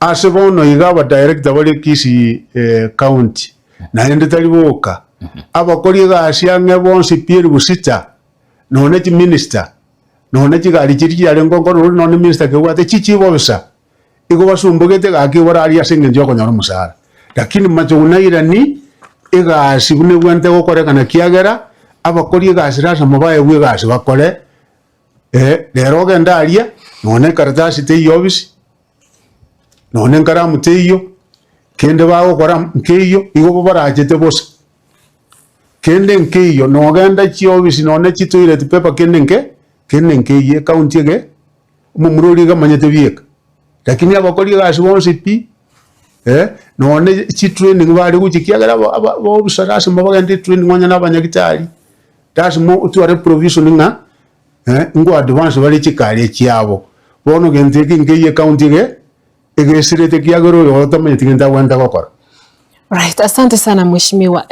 Ase bono iga abadirector bare Kisii county, naende tari boka, abakori egasi ang'e bonsi pi elifu sita, nonya chiminister, nonya chigari chiria chiarenge nkorora nonya minister kebwate chichibobisa, igo basumbogete gaki boraarie ase engencho yokonyora omosara. Lakini machogu nairani egasi buna ebwenerete gokorekana ekiagera abakori egasi lasima baegwe egasi bakore, rero ogende aria nonya ekaratasi teiyo ofisi, nonya enkaramu teiyo, kende bagokora nkeiyo, igo bo barachete bosa. Kende nkeiyo, nogenda chiofisi nonya chitoilet paper kende nke, kende nkeiyo ecounty ege, omomura oria iga amanyete bieka. Lakini abakori egasi bonsi pi, nonya chitraining bare gochia ekiagera aba aba abaofisa lasima bagende etraining onye na abanyagitari, lasima otware provision ng'a Ngo advance bare chikari echiabo. Bono gento eke nkeiyo ecounty ege egesirete ekiagera oyo otamanyeti gento agwenerete gokora. Right, asante sana mheshimiwa.